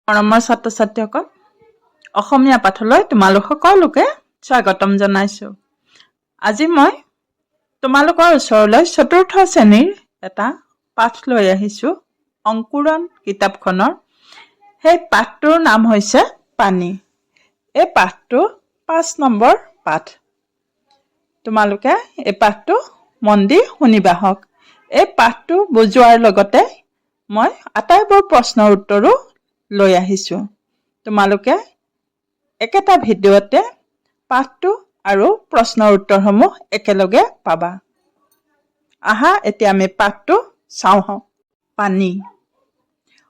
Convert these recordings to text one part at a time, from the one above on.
মৰমৰ ছাত্ৰ ছাত্ৰীসকল, অসমীয়া পাঠলৈ তোমালোক সকলোকে স্বাগতম জনাইছোঁ। আজি মই তোমালোকৰ ওচৰলৈ চতুৰ্থ শ্ৰেণীৰ এটা পাঠ লৈ আহিছোঁ অংকুৰণ কিতাপখনৰ। সেই পাঠটোৰ নাম হৈছে পানী। এই পাঠটো 5 নম্বৰ পাঠ। তোমালোকে এই পাঠটো মন দি শুনিবা হওক। এই পাঠটো বুজোৱাৰ লগতে মই আটাইবোৰ প্ৰশ্নৰ উত্তৰো লৈ আহিছোঁ। তোমালোকে একেটা ভিডিঅ'তে পাঠটো আৰু প্ৰশ্নৰ উত্তৰসমূহ একেলগে পাবা। আহা, এতিয়া আমি পাঠটো চাওঁ হওক। পানী।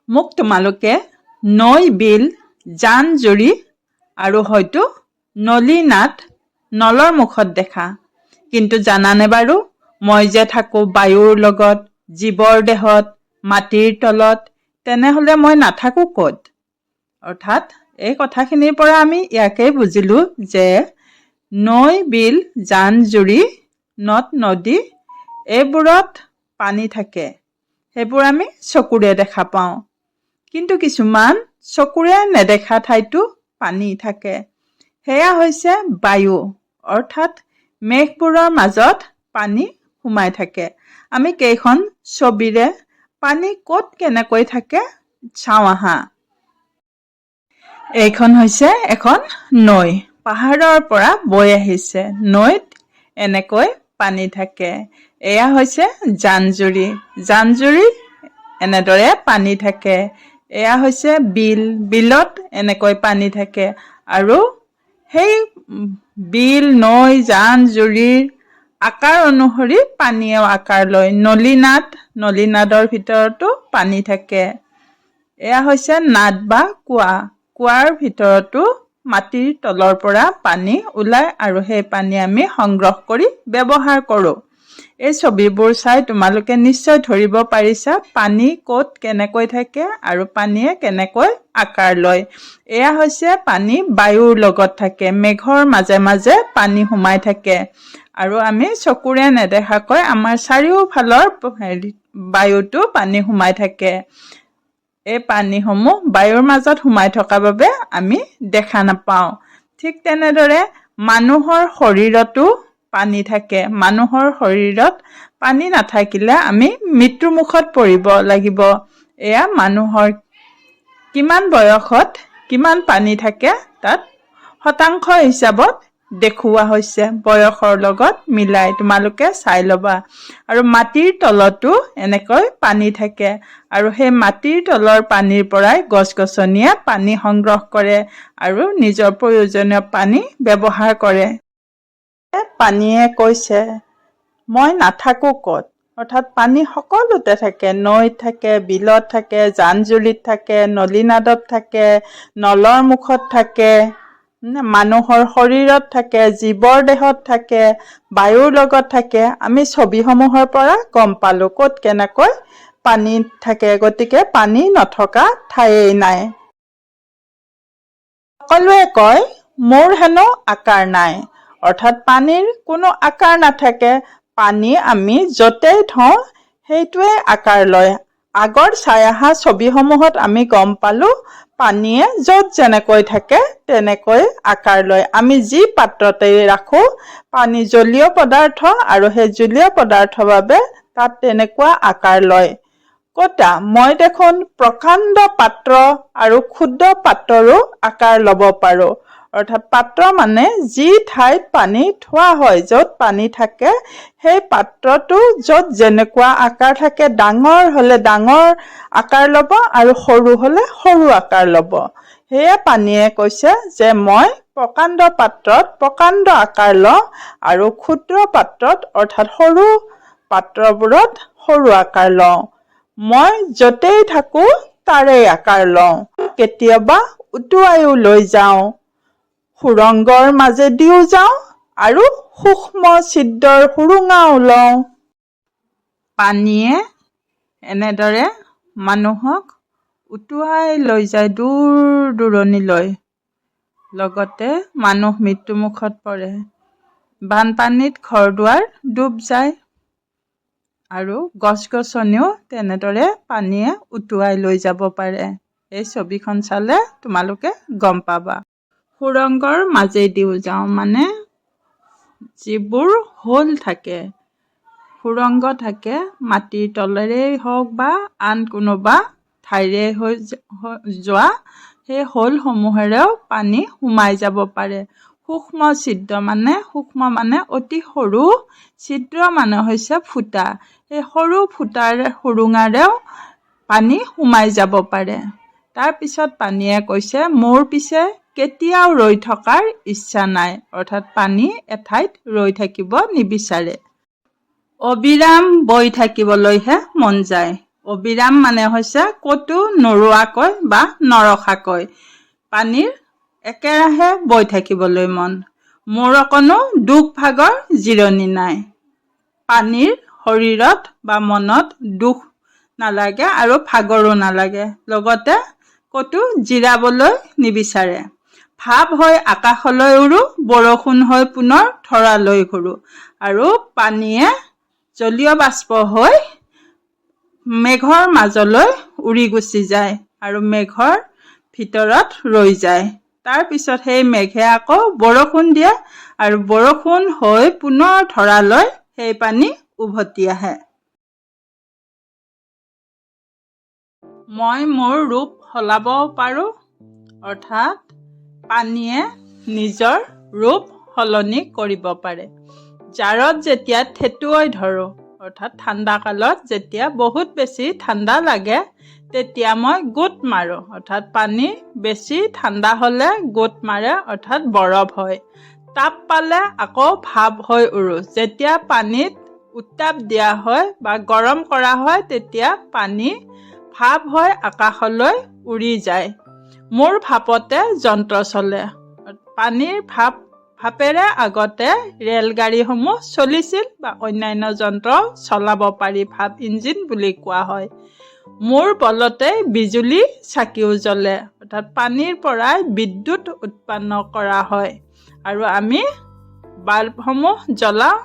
মোক তোমালোকে নৈ, বিল, জান জুৰি আৰু হয়তো নলী নাদ, নলৰ মুখত দেখা। কিন্তু জানানে বাৰু, মই যে থাকোঁ বায়ুৰ লগত, জীৱৰ দেহত, মাটিৰ তলত, তেনেহ'লে মই নাথাকোঁ ক'ত? অৰ্থাৎ এই কথাখিনিৰ পৰা আমি ইয়াকেই বুজিলোঁ যে নৈ, বিল, জান জুৰি, নদ নদী এইবোৰত পানী থাকে। সেইবোৰ আমি চকুৰে দেখা পাওঁ। কিন্তু কিছুমান চকুৰে নেদেখা ঠাইতো পানী থাকে। সেয়া হৈছে বায়ু, অৰ্থাৎ মেঘবোৰৰ মাজত পানী সোমাই থাকে। আমি কেইখন ছবিৰে পানী ক'ত কেনেকৈ থাকে চাওঁ আহা। এইখন হৈছে এখন নৈ। পাহাৰৰ পৰা বৈ আহিছে। নৈত এনেকৈ পানী থাকে। এয়া হৈছে জান জুৰি। জান জুৰিত এনেদৰে পানী থাকে। এয়া হৈছে বিল। বিলত এনেকৈ পানী থাকে। আৰু সেই বিল, নৈ, জান জুৰিৰ আকাৰ অনুসৰি পানীয়েও আকাৰ লয়। নলী নাদ, নলী নাদৰ ভিতৰতো পানী থাকে। এয়া হৈছে নাদ বা কুঁৱা। কুঁৱাৰ ভিতৰতো মাটিৰ তলৰ পৰা পানী ওলায় আৰু সেই পানী আমি সংগ্ৰহ কৰি ব্যৱহাৰ কৰোঁ। এই ছবিবোৰ চাই তোমালোকে নিশ্চয় ধৰিব পাৰিছা পানী ক'ত কেনেকৈ থাকে আৰু পানীয়ে কেনেকৈ আকাৰ লয়। এয়া হৈছে পানী বায়ুৰ লগত থাকে। মেঘৰ মাজে মাজে পানী সোমাই থাকে আৰু আমি চকুৰে নেদেখাকৈ আমাৰ চাৰিওফালৰ হেৰি বায়ুতো পানী সোমাই থাকে। এই পানীসমূহ বায়ুৰ মাজত সোমাই থকা বাবে আমি দেখা নাপাওঁ। ঠিক তেনেদৰে মানুহৰ শৰীৰতো পানী থাকে। মানুহৰ শৰীৰত পানী নাথাকিলে আমি মৃত্যুমুখত পৰিব লাগিব। এয়া মানুহৰ কিমান বয়সত কিমান পানী থাকে, তাত শতাংশ হিচাপত দেখুওৱা হৈছে বয়সৰ লগত মিলাই। তোমালোকে চাই ল'বা। আৰু মাটিৰ তলতো এনেকৈ পানী থাকে আৰু সেই মাটিৰ তলৰ পানীৰ পৰাই গছ গছনিয়ে পানী সংগ্ৰহ কৰে আৰু নিজৰ প্ৰয়োজনীয় পানী ব্যৱহাৰ কৰে। পানীয়ে কৈছে, "মই নাথাকোঁ ক'ত?" অৰ্থাৎ পানী সকলোতে থাকে। নৈত থাকে, বিলত থাকে, জান জুৰিত থাকে, নলী নাদত থাকে, নলৰ মুখত থাকে, মানুহৰ শৰীৰত থাকে, জীৱৰ দেহত থাকে, বায়ুৰ লগত থাকে। আমি ছবিসমূহৰ পৰা গম পালোঁ ক'ত কেনেকৈ পানী থাকে। গতিকে পানী নথকা ঠায়েই নাই। সকলোৱে কয়, মোৰ হেনো আকাৰ নাই। অৰ্থাৎ পানীৰ কোনো আকাৰ নাথাকে। পানী আমি য'তেই থওঁ, সেইটোৱে আকাৰ লয়। আগৰ চাই অহা ছবিসমূহত আমি গম পালোঁ, পানীয়ে য'ত যেনেকৈ থাকে তেনেকৈ আকাৰ লয়। আমি যি পাত্ৰতেই ৰাখোঁ, পানী জলীয় পদাৰ্থ আৰু সেই জলীয় পদাৰ্থৰ বাবে তাত তেনেকুৱা আকাৰ লয়। ক'তা, মই দেখোন প্ৰকাণ্ড পাত্ৰ আৰু ক্ষুদ্ৰ পাত্ৰৰো আকাৰ ল'ব পাৰোঁ। অৰ্থাৎ পাত্ৰ মানে যি ঠাইত পানী থোৱা হয়, য'ত পানী থাকে। সেই পাত্ৰটো য'ত যেনেকুৱা আকাৰ থাকে, ডাঙৰ হ'লে ডাঙৰ আকাৰ ল'ব আৰু সৰু হ'লে সৰু আকাৰ ল'ব। সেয়ে পানীয়ে কৈছে যে মই প্ৰকাণ্ড পাত্ৰত প্ৰকাণ্ড আকাৰ লওঁ আৰু ক্ষুদ্ৰ পাত্ৰত, অৰ্থাৎ সৰু পাত্ৰবোৰত সৰু আকাৰ লওঁ। মই য'তেই থাকোঁ, তাৰেই আকাৰ লওঁ। কেতিয়াবা উটুৱাইও লৈ যাওঁ। সুৰংগৰ মাজেদিও যাওঁ আৰু সূক্ষ্ম ছিদ্ৰৰ সুৰুঙাও লওঁ। পানীয়ে এনেদৰে মানুহক উটুৱাই লৈ যায় দূৰ দূৰণিলৈ। লগতে মানুহ মৃত্যুমুখত পৰে। বানপানীত ঘৰ দুৱাৰ ডুব যায় আৰু গছ গছনিও তেনেদৰে পানীয়ে উটুৱাই লৈ যাব পাৰে। এই ছবিখন চালে তোমালোকে গম পাবা। সুৰংগৰ মাজেদিও যাওঁ, মানে যিবোৰ হোল থাকে, সুৰংগ থাকে, মাটিৰ তলেৰেই হওক বা আন কোনোবা ঠাইৰে হৈ যোৱা, সেই হোলসমূহেৰেও পানী সোমাই যাব পাৰে। সূক্ষ্ম ছিদ্ৰ মানে, সূক্ষ্ম মানে অতি সৰু, ছিদ্ৰ মানে হৈছে ফুটা। সেই সৰু ফুটাৰ সুৰুঙাৰেও পানী সোমাই যাব পাৰে। তাৰপিছত পানীয়ে কৈছে, মোৰ পিছে কেতিয়াও ৰৈ থকাৰ ইচ্ছা নাই। অৰ্থাৎ পানী এঠাইত ৰৈ থাকিব নিবিচাৰে, অবিৰাম বৈ থাকিবলৈহে মন যায়। অবিৰাম মানে হৈছে ক'তো নোৰোৱাকৈ বা নৰখাকৈ, পানীৰ একেৰাহে বৈ থাকিবলৈ মন। মোৰ অকণো দুখ ভাগৰ জিৰণি নাই। পানীৰ শৰীৰত বা মনত দুখ নালাগে আৰু ভাগৰো নালাগে, লগতে ক'তো জিৰাবলৈ নিবিচাৰে। ভাপ হৈ আকাশলৈ উৰো, বৰষুণ হৈ পুনৰ ধৰালৈ ঘূৰো। আৰু পানীয়ে জলীয় বাষ্প হৈ মেঘৰ মাজলৈ উৰি গুচি যায় আৰু মেঘৰ ভিতৰত ৰৈ যায়। তাৰপিছত সেই মেঘে আকৌ বৰষুণ দিয়ে আৰু বৰষুণ হৈ পুনৰ ধৰালৈ সেই পানী উভতি আহে। মই মোৰ ৰূপ সলাব পাৰোঁ, অৰ্থাৎ পানীয়ে নিজৰ ৰূপ সলনি কৰিব পাৰে। জাৰত যেতিয়া ঠেটুৱৈ ধৰোঁ, অৰ্থাৎ ঠাণ্ডা কালত যেতিয়া বহুত বেছি ঠাণ্ডা লাগে, তেতিয়া মই গোট মাৰোঁ। অৰ্থাৎ পানী বেছি ঠাণ্ডা হ'লে গোট মাৰে, অৰ্থাৎ বৰফ হয়। তাপ পালে আকৌ ভাপ হৈ উৰোঁ। যেতিয়া পানীত উত্তাপ দিয়া হয় বা গৰম কৰা হয়, তেতিয়া পানী ভাপ হৈ আকাশলৈ উৰি যায়। মোৰ ভাপতে যন্ত্ৰ চলে। পানীৰ ভাপেৰে আগতে ৰেলগাড়ীসমূহ চলিছিল বা অন্যান্য যন্ত্ৰ চলাব পাৰি, ভাপ ইঞ্জিন বুলি কোৱা হয়। মোৰ বলতে বিজুলী চাকিও জ্বলে। অৰ্থাৎ পানীৰ পৰাই বিদ্যুৎ উৎপন্ন কৰা হয় আৰু আমি বাল্বসমূহ জ্বলাওঁ,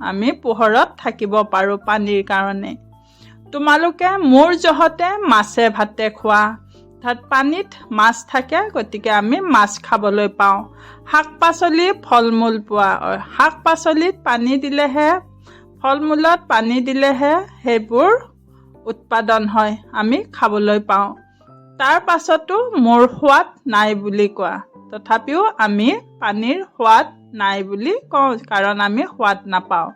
আমি পোহৰত থাকিব পাৰোঁ পানীৰ কাৰণে। তোমালোকে মোৰ জহতে মাছে ভাতে খোৱা। অৰ্থাৎ পানীত মাছ থাকে, গতিকে আমি মাছ খাবলৈ পাওঁ। শাক পাচলি, ফল মূল পোৱা। শাক পাচলিত পানী দিলেহে, ফল মূলত পানী দিলেহে সেইবোৰ উৎপাদন হয়, আমি খাবলৈ পাওঁ। তাৰ পাছতো মোৰ সোৱাদ নাই বুলি কোৱা। তথাপিও আমি পানীৰ সোৱাদ নাই বুলি কওঁ, কাৰণ আমি সোৱাদ নাপাওঁ।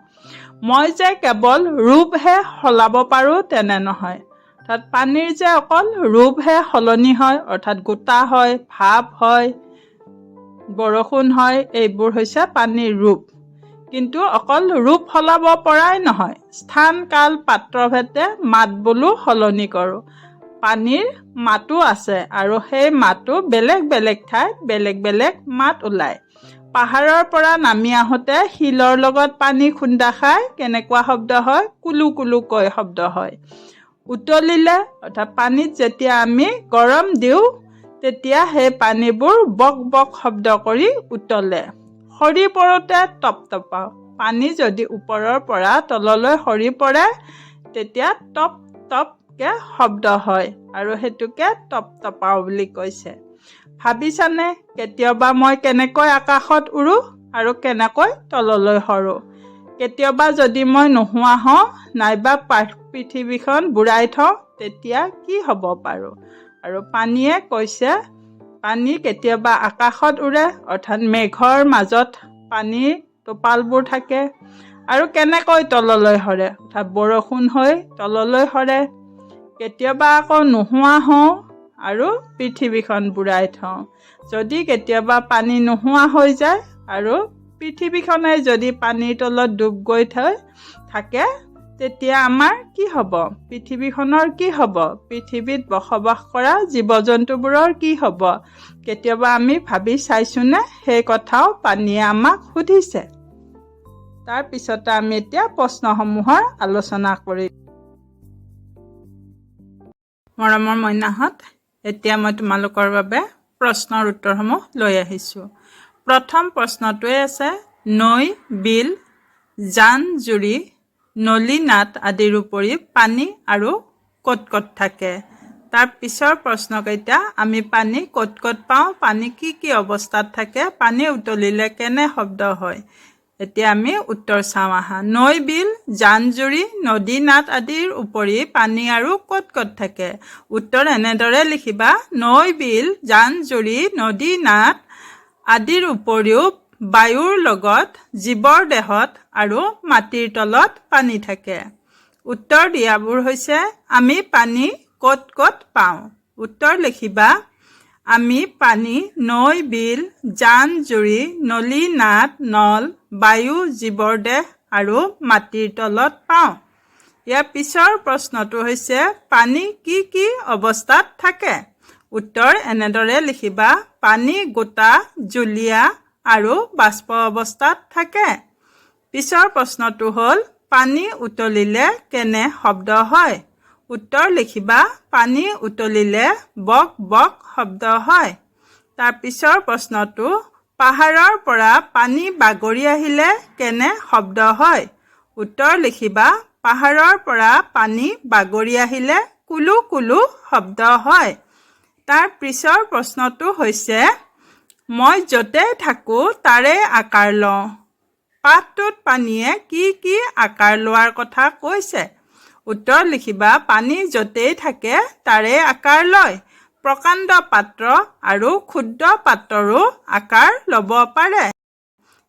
মই যে কেৱল ৰূপহে সলাব পাৰোঁ তেনে নহয়। অৰ্থাৎ পানীৰ যে অকল ৰূপহে সলনি হয়, অৰ্থাৎ গোটা হয়, ভাপ হয়, বৰষুণ হয়, এইবোৰ হৈছে পানীৰ ৰূপ। কিন্তু অকল ৰূপ সলাব পৰাই নহয়, স্থান কাল পাত্ৰভেদে মাত বোলো সলনি কৰোঁ। পানীৰ মাতো আছে আৰু সেই মাতো বেলেগ বেলেগ ঠাইত বেলেগ বেলেগ মাত ওলায়। পাহাৰৰ পৰা নামি আহোঁতে শিলৰ লগত পানী খুন্দা খাই কেনেকুৱা শব্দ হয়? কুলু কুলুকৈ শব্দ হয়। উতলিলে, অৰ্থাৎ পানীত যেতিয়া আমি গৰম দিওঁ, তেতিয়া সেই পানীবোৰ বক বক শব্দ কৰি উতলে। সৰি পৰোঁতে টপ টপাওঁ। পানী যদি ওপৰৰ পৰা তললৈ সৰি পৰে, তেতিয়া টপ টপকৈ শব্দ হয় আৰু সেইটোকে টপ টপাওঁ বুলি কৈছে। ভাবিছানে কেতিয়াবা মই কেনেকৈ আকাশত উৰোঁ আৰু কেনেকৈ তললৈ সৰোঁ? কেতিয়াবা যদি মই নোহোৱা হওঁ নাইবা পৃথিৱীখন বুৰাই থওঁ, তেতিয়া কি হ'ব পাৰোঁ? আৰু পানীয়ে কৈছে, পানী কেতিয়াবা আকাশত উৰে, অৰ্থাৎ মেঘৰ মাজত পানীৰ টোপালবোৰ থাকে। আৰু কেনেকৈ তললৈ সৰে? অৰ্থাৎ বৰষুণ হৈ তললৈ সৰে। কেতিয়াবা আকৌ নোহোৱা হওঁ আৰু পৃথিৱীখন বুৰাই থওঁ। যদি কেতিয়াবা পানী নোহোৱা হৈ যায় আৰু পৃথিৱীখনে যদি পানীৰ তলত ডুব গৈ থাকে, তেতিয়া আমাৰ কি হ'ব? পৃথিৱীখনৰ কি হ'ব? পৃথিৱীত বসবাস কৰা জীৱ জন্তুবোৰৰ কি হ'ব? কেতিয়াবা আমি ভাবি চাইছোনে? সেই কথাও পানীয়ে আমাক সুধিছে। তাৰপিছতে আমি এতিয়া প্ৰশ্নসমূহৰ আলোচনা কৰিম। মৰমৰ মইনাহঁত, এতিয়া মই তোমালোকৰ বাবে প্ৰশ্নৰ উত্তৰসমূহ লৈ আহিছোঁ। প্ৰথম প্ৰশ্নটোৱে আছে, নৈ, বিল, জান জুৰি, নলী নাদ আদিৰ উপৰি পানী আৰু ক'ত ক'ত থাকে? তাৰ পিছৰ প্ৰশ্নকেইটা, আমি পানী ক'ত ক'ত পাওঁ, পানী কি কি অৱস্থাত থাকে, পানী উতলিলে কেনে শব্দ হয়। এতিয়া আমি উত্তৰ চাওঁ আহা। নৈ, বিল, জান জুৰি, নদী, নাদ আদিৰ উপৰি পানী আৰু ক'ত ক'ত থাকে? উত্তৰ এনেদৰে লিখিবা, নৈ, বিল, জান জুৰি, নদী, নাদ আদিৰ উপৰিও বায়ুৰ লগত জীৱৰ দেহত আৰু মাটিৰ তলত পানী থাকে। উত্তৰ দিয়াবোৰ হৈছে, আমি পানী ক'ত ক'ত পাওঁ? উত্তৰ লিখিবা, আমি পানী নৈ, বিল, জান জুৰি, নলী, নাদ, নল, বায়ু, জীৱৰ দেহ আৰু মাটিৰ তলত পাওঁ। ইয়াৰ পিছৰ প্ৰশ্নটো হৈছে, পানী কি কি অৱস্থাত থাকে? উত্তৰ এনেদৰে লিখিবা, পানী গোটা, জুলীয়া আৰু বাষ্প অৱস্থাত থাকে। পিছৰ প্ৰশ্নটো হ'ল, পানী উতলিলে কেনে শব্দ হয়? উত্তৰ লিখিবা, পানী উতলিলে বক বক শব্দ হয়। তাৰ পিছৰ প্ৰশ্নটো, পাহাৰৰ পৰা পানী বাগৰি আহিলে কেনে শব্দ হয়? উত্তৰ লিখিবা, পাহাৰৰ পৰা পানী বাগৰি আহিলে কুলু কুলু শব্দ হয়। তাৰ পিছৰ প্ৰশ্নটো হৈছে, মই য'তে থাকোঁ তাৰে আকাৰ লওঁ পাঠটোত পানীয়ে কি কি আকাৰ লোৱাৰ কথা কৈছে? উত্তৰ লিখিবা, পানী য'তেই থাকে তাৰে আকাৰ লয়। প্ৰকাণ্ড পাত্ৰ আৰু ক্ষুদ্ৰ পাত্ৰৰো আকাৰ ল'ব পাৰে।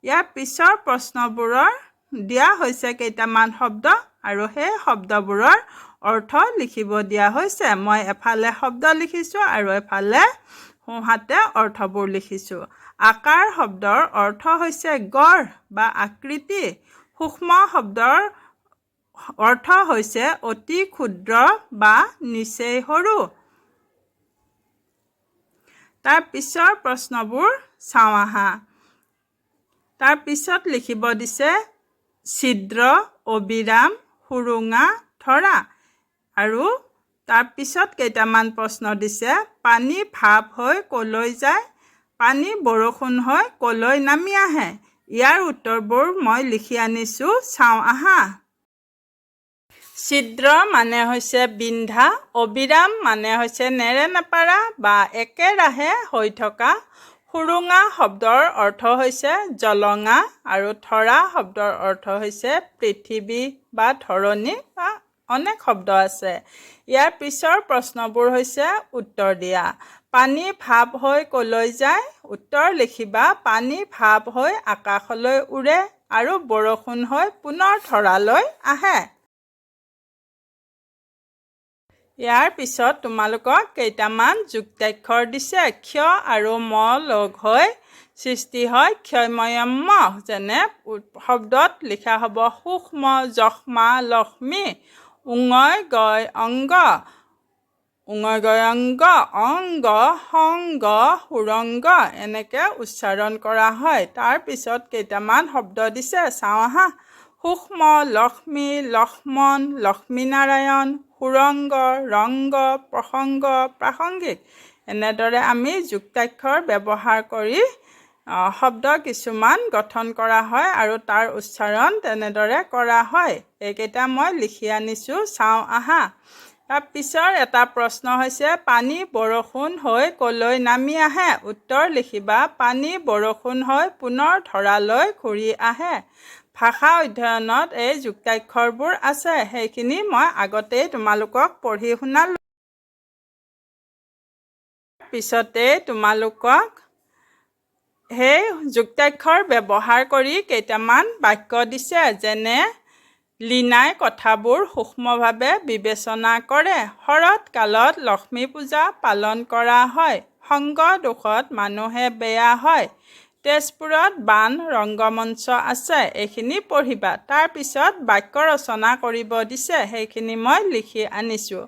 ইয়াৰ পিছৰ প্ৰশ্নবোৰৰ দিয়া হৈছে কেইটামান শব্দ আৰু সেই শব্দবোৰৰ অৰ্থ লিখিব দিয়া হৈছে। মই এফালে শব্দ লিখিছোঁ আৰু এফালে সোঁহাতে অৰ্থবোৰ লিখিছোঁ। আকাৰ শব্দৰ অৰ্থ হৈছে গঢ় বা আকৃতি। সূক্ষ্ম শব্দৰ অৰ্থ হৈছে অতি ক্ষুদ্ৰ বা নিচেই সৰু। তাৰ পিছৰ প্ৰশ্নবোৰ চাওঁ আহা। তাৰ পিছত লিখিব দিছে ছিদ্ৰ, অবিৰাম, সুৰুঙা, ধৰা। আৰু তাৰপিছত কেইটামান প্ৰশ্ন দিছে, পানী ভাপ হৈ ক'লৈ যায়? পানী বৰষুণ হৈ ক'লৈ নামি আহে? ইয়াৰ উত্তৰবোৰ মই লিখি আনিছোঁ, চাওঁ আহা। ছিদ্ৰ মানে হৈছে বিন্ধা। অবিৰাম মানে হৈছে নেৰা নেপেৰা বা একেৰাহে হৈ থকা। সুৰুঙা শব্দৰ অৰ্থ হৈছে জলঙা আৰু ধৰা শব্দৰ অৰ্থ হৈছে পৃথিৱী বা ধৰণী বা অনেক শব্দ আছে। ইয়াৰ পিছৰ প্ৰশ্নবোৰ হৈছে উত্তৰ দিয়া। পানী ভাপ হৈ ক'লৈ যায়? উত্তৰ লিখিবা, পানী ভাপ হৈ আকাশলৈ উৰে আৰু বৰষুণ হৈ পুনৰ ধৰালৈ আহে। ইয়াৰ পিছত তোমালোকক কেইটামান যুক্তাক্ষৰ দিছে। ক্ষ আৰু ম লগ হৈ সৃষ্টি হয় ক্ষয়ময়ম। যেনে শব্দত লিখা হ'ব সূক্ষ্ম, যক্ষ্মা, লক্ষ্মী। উঙয় গয় অংগ, উঙয় গয় অংগ, অংগ, সংগ, সুৰংগ, এনেকৈ উচ্চাৰণ কৰা হয়। তাৰপিছত কেইটামান শব্দ দিছে, চাওঁ আহা। সূক্ষ্ম, লক্ষ্মী, লক্ষ্মণ, লক্ষ্মীনাৰায়ণ, সুৰংগ, ৰংগ, প্ৰসংগ, প্ৰাসংগিক। এনেদৰে আমি যুক্তাক্ষৰ ব্যৱহাৰ কৰি শব্দ কিছুমান গঠন কৰা হয় আৰু তাৰ উচ্চাৰণ তেনেদৰে কৰা হয়। এইকেইটা মই লিখি আনিছোঁ, চাওঁ আহা। তাৰ পিছৰ এটা প্ৰশ্ন হৈছে, পানী বৰষুণ হৈ ক'লৈ নামি আহে? উত্তৰ লিখিবা, পানী বৰষুণ হৈ পুনৰ ধৰালৈ ঘূৰি আহে। ভাষা অধ্যয়নত এই যুক্তাক্ষৰবোৰ আছে, সেইখিনি মই আগতেই তোমালোকক পঢ়ি শুনালোঁ। পিছতে তোমালোকক সেই যুক্তাক্ষৰ ব্যৱহাৰ কৰি কেইটামান বাক্য দিছে, যেনে লীনাই কথাবোৰ সূক্ষ্মভাৱে বিবেচনা কৰে। শৰৎ কালত লক্ষ্মী পূজা পালন কৰা হয়। সংগ দোষত মানুহে বেয়া হয়। তেজপুৰত বাণ ৰংগমঞ্চ আছে। এইখিনি পঢ়িবা। তাৰপিছত বাক্য ৰচনা কৰিব দিছে, সেইখিনি মই লিখি আনিছোঁ।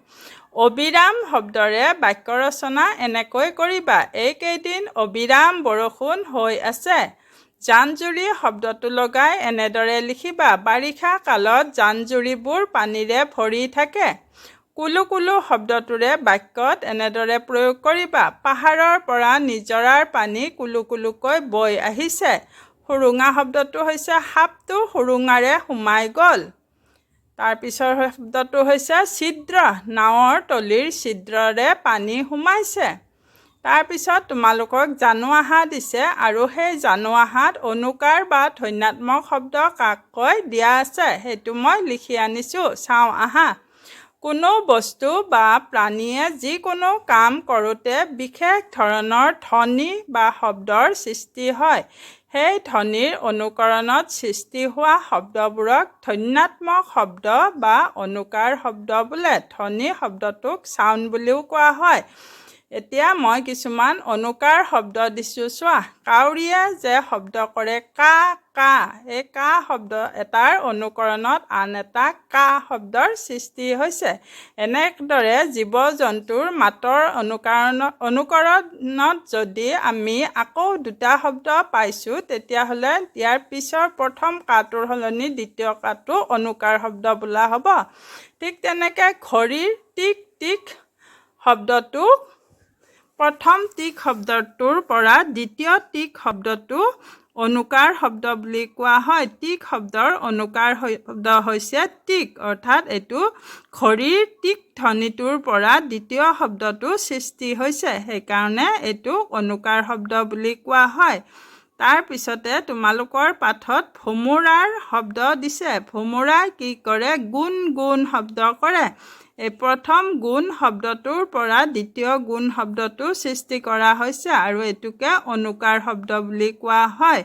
অবিৰাম শব্দৰে বাক্য ৰচনা এনেকৈ কৰিবা, এইকেইদিন অবিৰাম বৰষুণ হৈ আছে। জান-জুৰি শব্দটো লগাই এনেদৰে লিখিবা, বাৰিষা কালত জান-জুৰিবোৰ পানীৰে ভৰি থাকে। কুলু কুলু শব্দটোৰে বাক্যত এনেদৰে প্ৰয়োগ কৰিবা, পাহাৰৰ পৰা নিজৰাৰ পানী কুলু কুলুকৈ বৈ আহিছে। সুৰুঙা শব্দটো হৈছে সাপটো সুৰুঙাৰে সোমাই গ'ল। তাৰপিছৰ শব্দটো হৈছে ছিদ্ৰ। নাৱৰ তলিৰ ছিদ্ৰৰে পানী সোমাইছে। তাৰপিছত তোমালোকক জানো আহা দিছে আৰু সেই জানো আহাত অনুকাৰ বা ধ্বন্যাত্মক শব্দ কাক কয় দিয়া আছে, সেইটো মই লিখি আনিছোঁ, চাওঁ আহা। কোনো বস্তু বা প্ৰাণীয়ে যিকোনো কাম কৰোঁতে বিশেষ ধৰণৰ ধ্বনি বা শব্দৰ সৃষ্টি হয়। সেই ধ্বনিৰ অনুকৰণত সৃষ্টি হোৱা শব্দবোৰক ধ্বন্যাত্মক শব্দ বা অনুকাৰ শব্দ বোলে। ধ্বনি শব্দটোক চাউণ্ড বুলিও কোৱা হয়। এতিয়া মই কিছুমান অনুকাৰ শব্দ দিছোঁ, চোৱা। কাউৰীয়ে যে শব্দ কৰে কা কা, এই কা শব্দ এটাৰ অনুকৰণত আন এটা কা শব্দৰ সৃষ্টি হৈছে। এনেদৰে জীৱ জন্তুৰ মাতৰ অনুকৰণত যদি আমি আকৌ দুটা শব্দ পাইছোঁ, তেতিয়াহ'লে ইয়াৰ পিছৰ প্ৰথম কাটোৰ সলনি দ্বিতীয় কাটো অনুকাৰ শব্দ বোলা হ'ব। ঠিক তেনেকৈ ঘড়ীৰ টিক টিক শব্দটো প্ৰথম টিক শব্দটোৰ পৰা দ্বিতীয় টিক শব্দটো অনুকাৰ শব্দ বুলি কোৱা হয়। টিক শব্দৰ অনুকাৰ শব্দ হৈছে টিক, অৰ্থাৎ এইটো ঘড়ীৰ টিক ধ্বনিটোৰ পৰা দ্বিতীয় শব্দটো সৃষ্টি হৈছে, সেইকাৰণে এইটো অনুকাৰ শব্দ বুলি কোৱা হয়। তাৰপিছতে তোমালোকৰ পাঠত ভোমোৰাৰ শব্দ দিছে। ভোমোৰাই কি কৰে? গুণ গুণ শব্দ কৰে। এই প্ৰথম গুণ শব্দটোৰ পৰা দ্বিতীয় গুণ শব্দটো সৃষ্টি কৰা হৈছে আৰু এইটোকে অনুকাৰ শব্দ বুলি কোৱা হয়।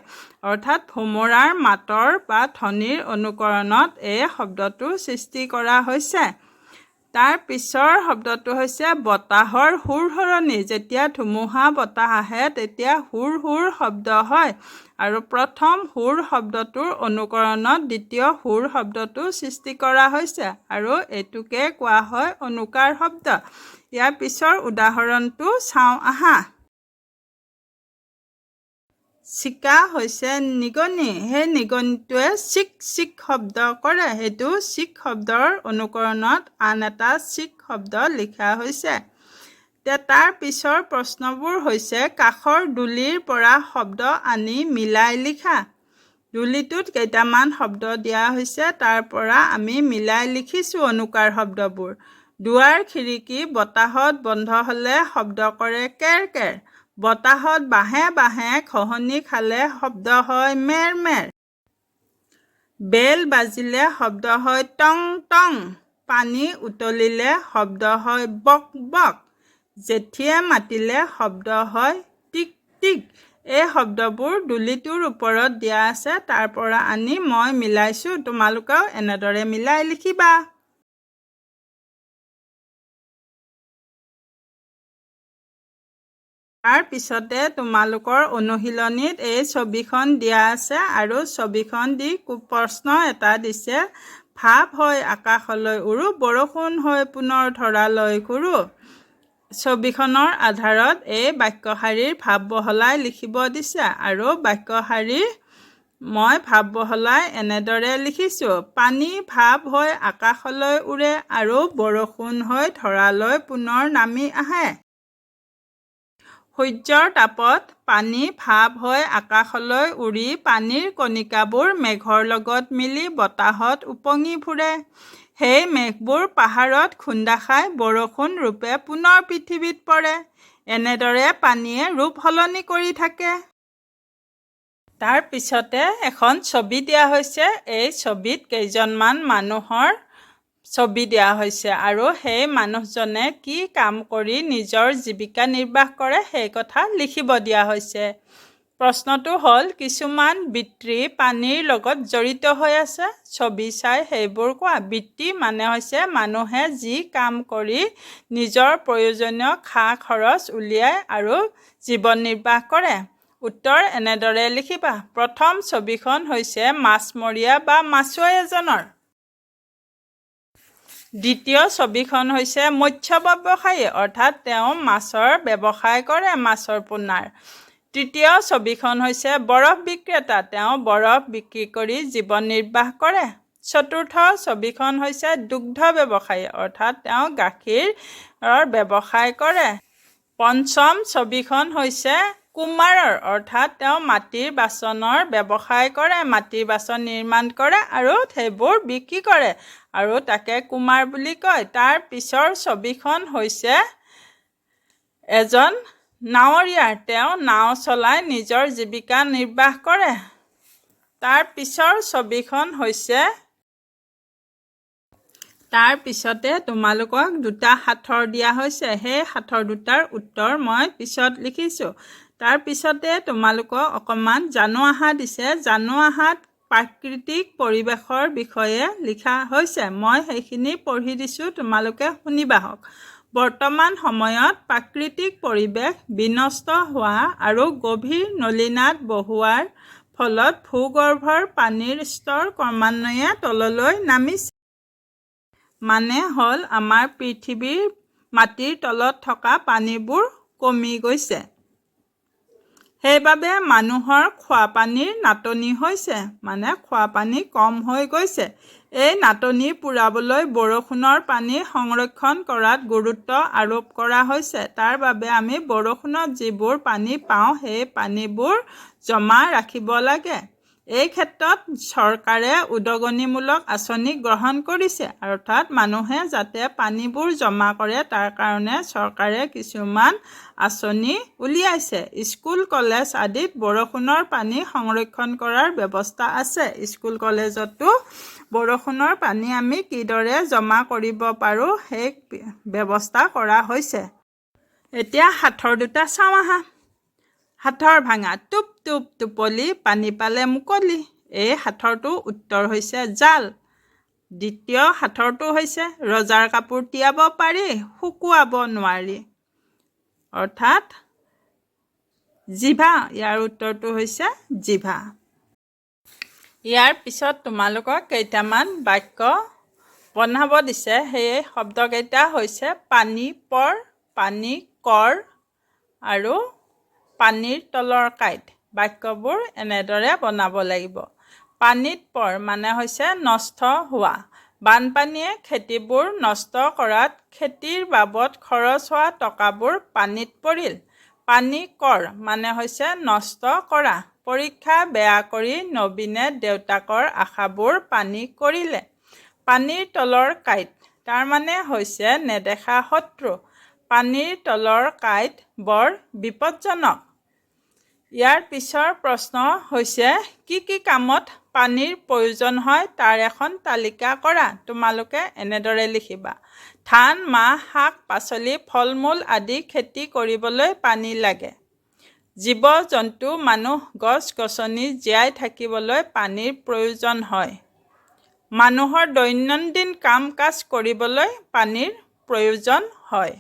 অৰ্থাৎ ভোমোৰাৰ মাতৰ বা ধ্বনিৰ অনুকৰণত এই শব্দটো সৃষ্টি কৰা হৈছে। তাৰ পিছৰ শব্দটো হৈছে বতাহৰ সুৰসুৰণি। যেতিয়া ধুমুহা বতাহ আহে তেতিয়া হুৰ হুৰ শব্দ হয় আৰু প্ৰথম হুৰ শব্দটোৰ অনুকৰণত দ্বিতীয় হুৰ শব্দটো সৃষ্টি কৰা হৈছে আৰু এইটোকে কোৱা হয় অনুকাৰ শব্দ। ইয়াৰ পিছৰ উদাহৰণটো চাওঁ আহা। চিকা হৈছে নিগনি। সেই নিগনিটোৱে চিক চিক শব্দ কৰে। সেইটো চিক শব্দৰ অনুকৰণত আন এটা চিক শব্দ লিখা হৈছে। এতিয়া তাৰ পিছৰ প্ৰশ্নবোৰ হৈছে কাষৰ ডুলিৰ পৰা শব্দ আনি মিলাই লিখা। ডুলিটোত কেইটামান শব্দ দিয়া হৈছে, তাৰ পৰা আমি মিলাই লিখিছোঁ অনুকাৰ শব্দবোৰ। দুৱাৰ খিৰিকী বতাহত বন্ধ হ'লে শব্দ কৰে কেৰ কেৰ। বতাহত বাঁহে বাঁহে খহনি খালে শব্দ হয় মেৰ মেৰ। বেল বাজিলে শব্দ হয় টং টং। পানী উতলিলে শব্দ হয় বক বক। জেঠীয়ে মাতিলে শব্দ হয় টিক টিক। এই শব্দবোৰ ডুলিটোৰ ওপৰত দিয়া আছে, তাৰ পৰা আনি মই মিলাইছোঁ। তোমালোকেও এনেদৰে মিলাই লিখিবা। তাৰ পিছতে তোমালোকৰ অনুশীলনীত এই ছবিখন দিয়া আছে আৰু ছবিখন দি প্ৰশ্ন এটা দিছে, ভাৱ হৈ আকাশলৈ উৰো, বৰষুণ হৈ পুনৰ ধৰালৈ ঘূৰো। ছবিখনৰ আধাৰত এই বাক্যশাৰীৰ ভাৱ বহলাই লিখিব দিছে আৰু বাক্যশাৰী মই ভাৱ বহলাই এনেদৰে লিখিছোঁ, পানী ভাৱ হৈ আকাশলৈ উৰে আৰু বৰষুণ হৈ ধৰালৈ পুনৰ নামি আহে। সূৰ্যৰ তাপত পানী ভাৱ হৈ আকাশলৈ উৰি পানীৰ কণিকাবোৰ মেঘৰ লগত মিলি বতাহত উপঙি ফুৰে। সেই মেঘবোৰ পাহাৰত খুন্দা খাই বৰষুণ ৰূপে পুনৰ পৃথিৱীত পৰে। এনেদৰে পানীয়ে ৰূপ সলনি কৰি থাকে। তাৰ পিছতে এখন ছবি দিয়া হৈছে। এই ছবিত কেইজনমান মানুহৰ ছবি দিয়া হৈছে আৰু সেই মানুহজনে কি কাম কৰি নিজৰ জীৱিকা নিৰ্বাহ কৰে সেই কথা লিখিব দিয়া হৈছে। প্ৰশ্নটো হ'ল, কিছুমান বৃত্তি পানীৰ লগত জড়িত হৈ আছে, ছবি চাই সেইবোৰ কোৱা। বৃত্তি মানে হৈছে মানুহে যি কাম কৰি নিজৰ প্ৰয়োজনীয় খা খৰচ উলিয়ায় আৰু জীৱন নিৰ্বাহ কৰে। উত্তৰ এনেদৰে লিখিবা। প্ৰথম ছবিখন হৈছে মাছমৰীয়া বা মাছুৱৈ এজনৰ। দ্বিতীয় ছবিখন হৈছে মৎস্য ব্যৱসায়ী, অৰ্থাৎ তেওঁ মাছৰ ব্যৱসায় কৰে, মাছৰ পোনাৰ। তৃতীয় ছবিখন হৈছে বৰফ বিক্ৰেতা, তেওঁ বৰফ বিক্ৰী কৰি জীৱন নিৰ্বাহ কৰে। চতুৰ্থ ছবিখন হৈছে দুগ্ধ ব্যৱসায়ী, অৰ্থাৎ তেওঁ গাখীৰৰ ব্যৱসায় কৰে। পঞ্চম ছবিখন হৈছে কুমাৰৰ, অৰ্থাৎ তেওঁ মাটিৰ বাচনৰ ব্যৱসায় কৰে, মাটিৰ বাচন নিৰ্মাণ কৰে আৰু সেইবোৰ বিক্ৰী কৰে আৰু তাকে কুমাৰ বুলি কয়। তাৰ পিছৰ ছবিখন হৈছে এজন নাৱৰীয়াৰ। তেওঁ নাও চলাই নিজৰ জীৱিকা নিৰ্বাহ কৰে। তাৰ পিছৰ ছবিখন হৈছে, তাৰ পিছতে তোমালোকক দুটা সাঁথৰ দিয়া হৈছে। সেই সাঁথৰ দুটাৰ উত্তৰ মই পিছত লিখিছোঁ। তাৰ পিছতে তোমালোকক অকণমান জানো আহা দিছে। জানো আহাত প্ৰাকৃতিক পৰিৱেশৰ বিষয়ে লিখা হৈছে। মই সেইখিনি পঢ়ি দিছোঁ, তোমালোকে শুনিবাহঁক। বৰ্তমান সময়ত প্ৰাকৃতিক পৰিৱেশ বিনষ্ট হোৱা আৰু গভীৰ নলীনাদ বহুৱাৰ ফলত ভূগৰ্ভৰ পানীৰ স্তৰ ক্ৰমান্বয়ে তললৈ নামিছে। মানে হ'ল আমাৰ পৃথিৱীৰ মাটিৰ তলত থকা পানীবোৰ কমি গৈছে। সেইবাবে মানুহৰ খোৱাপানীৰ নাটনি হৈছে, মানে খোৱাপানী কম হৈ গৈছে। এই নাটনি পূৰাবলৈ বৰষুণৰ পানী সংৰক্ষণ কৰাত গুৰুত্ব আৰোপ কৰা হৈছে। তাৰ বাবে আমি বৰষুণত যিবোৰ পানী পাওঁ, সেই পানীবোৰ জমা ৰাখিব লাগে। এই ক্ষেত্ৰত চৰকাৰে উদগনিমূলক আঁচনি গ্ৰহণ কৰিছে। অৰ্থাৎ মানুহে যাতে পানীবোৰ জমা কৰে, তাৰ কাৰণে চৰকাৰে কিছুমান আঁচনি উলিয়াইছে। স্কুল, কলেজ আদিত বৰষুণৰ পানী সংৰক্ষণ কৰাৰ ব্যৱস্থা আছে। স্কুল কলেজতো বৰষুণৰ পানী আমি কিদৰে জমা কৰিব পাৰোঁ, সেই ব্যৱস্থা কৰা হৈছে। এতিয়া সাঁথৰ দুটা চাওঁ আহা। সাঁথৰ ভাঙা: টোপ টোপ টোপলি, পানী পালে মুকলি। এই সাঁথৰটো উত্তৰ হৈছে জাল। দ্বিতীয় সাঁথৰটো হৈছে ৰজাৰ কাপোৰ তিয়াব পাৰি, শুকুৱাব নোৱাৰি, অৰ্থাৎ জিভা। ইয়াৰ উত্তৰটো হৈছে জিভা। ইয়াৰ পিছত তোমালোকক কেইটামান বাক্য বনাব দিছে। সেই শব্দকেইটা হৈছে পানী পৰ, পানী কৰ আৰু পানীৰ তলৰ কাঁইট। বাক্যবোৰ এনেদৰে বনাব লাগিব। পানীত পৰ মানে হৈছে নষ্ট হোৱা। বানপানীয়ে খেতিবোৰ নষ্ট কৰাত খেতিৰ বাবদ খৰচ হোৱা টকাবোৰ পানীত পৰিল। পানী কৰ মানে হৈছে নষ্ট কৰা। পৰীক্ষা বেয়া কৰি নবীনে দেউতাকৰ আশাবোৰ পানী কৰিলে। পানীৰ তলৰ কাঁইট, তাৰ মানে হৈছে নেদেখা শত্ৰু। পানীৰ তলৰ কাঁইট বৰ বিপদজনক। ইয়াৰ পিছৰ প্ৰশ্ন হৈছে কি কি কামত পানীৰ প্ৰয়োজন হয়, তাৰ এখন তালিকা কৰা। তোমালোকে এনেদৰে লিখিবা: ধান, মাহ, শাক পাচলি, ফল মূল আদি খেতি কৰিবলৈ পানী লাগে। জীৱ জন্তু, মানুহ, গছ গছনি জীয়াই থাকিবলৈ পানীৰ প্ৰয়োজন হয়। মানুহৰ দৈনন্দিন কাম কাজ কৰিবলৈ পানীৰ প্ৰয়োজন হয়।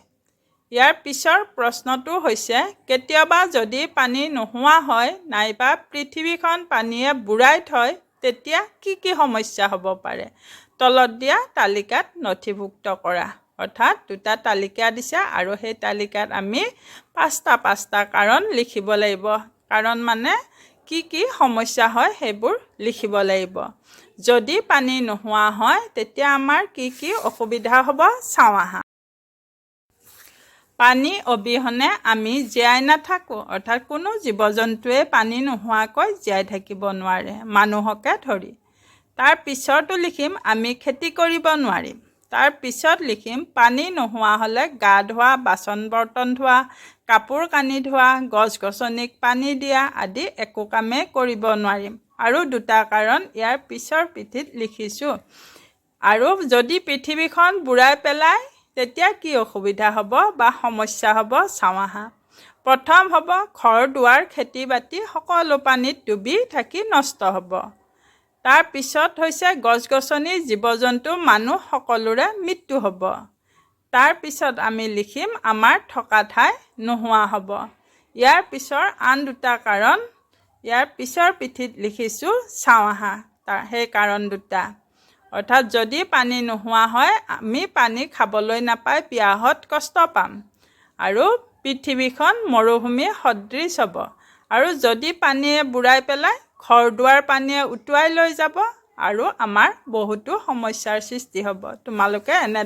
ইয়াৰ পিছৰ প্ৰশ্নটো হৈছে কেতিয়াবা যদি পানী নোহোৱা হয় নাইবা পৃথিৱীখন পানীয়ে বুৰাই থয়, তেতিয়া কি কি সমস্যা হ'ব পাৰে, তলত দিয়া তালিকাত নথিভুক্ত কৰা। অৰ্থাৎ দুটা তালিকা দিছে আৰু সেই তালিকাত আমি পাঁচটা পাঁচটা কাৰণ লিখিব লাগিব। কাৰণ মানে কি কি সমস্যা হয়, সেইবোৰ লিখিব লাগিব। যদি পানী নোহোৱা হয়, তেতিয়া আমাৰ কি কি অসুবিধা হ'ব, চাওঁ আহা। পানী অবিহনে আমি জীয়াই নাথাকোঁ। অৰ্থাৎ কোনো জীৱ জন্তুৱে পানী নোহোৱাকৈ জীয়াই থাকিব নোৱাৰে, মানুহকে ধৰি। তাৰ পিছৰটো লিখিম, আমি খেতি কৰিব নোৱাৰিম। তাৰ পিছত লিখিম, পানী নোহোৱা হ'লে গা ধোৱা, বাচন বৰ্তন ধোৱা, কাপোৰ কানি ধোৱা, গছ গছনিক পানী দিয়া আদি একো কামেই কৰিব নোৱাৰিম। আৰু দুটা কাৰণ ইয়াৰ পিছৰ পিঠিত লিখিছোঁ। আৰু যদি পৃথিৱীখন বুৰাই পেলায়, তেতিয়া কি অসুবিধা হ'ব বা সমস্যা হ'ব, চাওঁ আহা। প্ৰথম হ'ব ঘৰ দুৱাৰ, খেতি বাতি সকলো পানীত ডুবি থাকি নষ্ট হ'ব। তাৰপিছত হৈছে গছ গছনি, জীৱ জন্তু, মানুহ সকলোৰে মৃত্যু হ'ব। তাৰপিছত আমি লিখিম, আমাৰ থকা ঠাই নোহোৱা হ'ব। ইয়াৰ পিছৰ আন দুটা কাৰণ ইয়াৰ পিছৰ পিঠিত লিখিছোঁ, চাওঁ আহা। তাৰ সেই কাৰণ দুটা, অৰ্থাৎ যদি পানী নোহোৱা হয়, আমি পানী খাবলৈ নাপাই পিয়াহত কষ্ট পাম আৰু পৃথিৱীখন মৰুভূমি সদৃশ হ'ব। আৰু যদি পানীয়ে বুৰাই পেলায়, ঘৰ দুৱাৰ পানীয়ে উটুৱাই লৈ যাব আৰু আমাৰ বহুতো সমস্যাৰ সৃষ্টি হ'ব। তোমালোকে এনে